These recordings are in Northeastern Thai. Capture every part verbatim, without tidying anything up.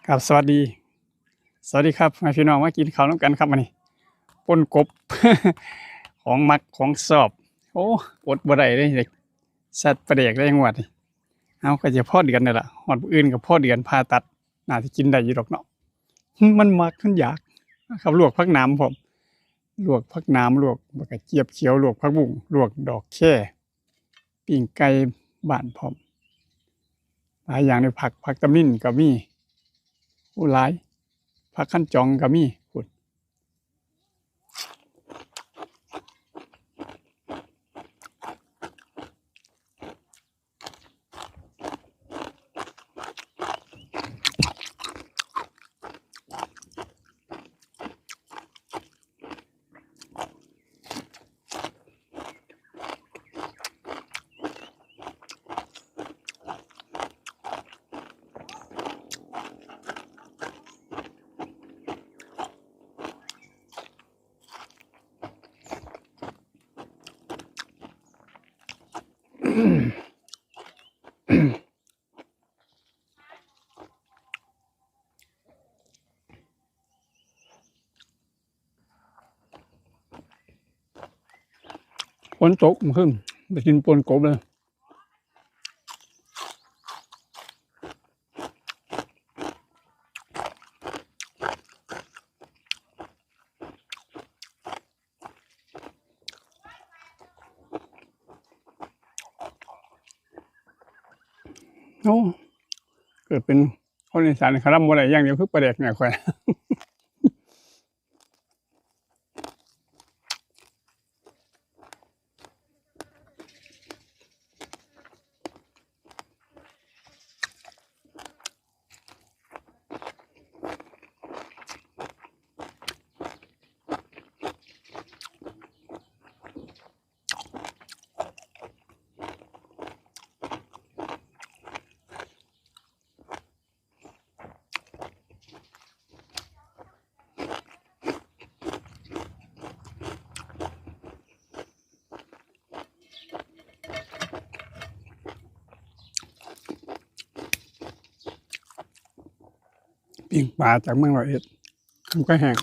ครับ สวัสดี สวัสดีครับ ให้พี่น้องมากินข้าวนำกันครับ มื้อนี้ ป่นกบ ของมักของชอบ โอ้ อดบ่ได้เลย ซัดปลาแดกได้งวดนี้ เอา ก็จะพอเดือนนี่ล่ะ ฮอดมื้ออื่นก็พอเดือนผ่าตัด น่าสิกินได้อยู่ดอกเนาะ มันมัก มันอยาก ครับ ลวกผักหนามพร้อม ลวกผักหนาม ลวกบักกระเจี๊ยบเขียว ลวกผักบุ้ง ลวกดอกแค ปิ้งไก่บ้านพร้อม หลายอย่างเลย ผัก ผักตำลึงก็มี โอ้ หลาย ผักคันจองก็มี พุ้น ฝนตกเมื่อคืน ไปกินป่นกบเลย โอ้ เกิดเป็นคนอีสานขะล่ำบ่ได้อย่างเดียวคือปลาแดกเนี่ยข้อย ปิ้งปลาจากเมืองร้อยเอ็ด มันก็แห้ง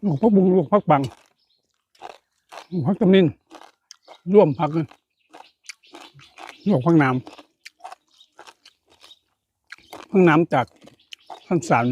ลวกผักบุ้ง ลวกผักปัง ลวกผักตำนิน รวมผักเลย ลวกผักหนาม ผักหนามจากพันสาร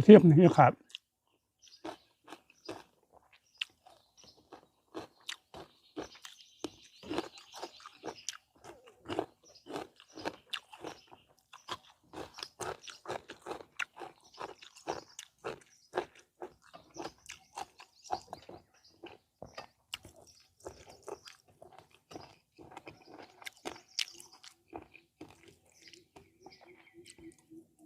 เทียบนี่ขาด Thank you.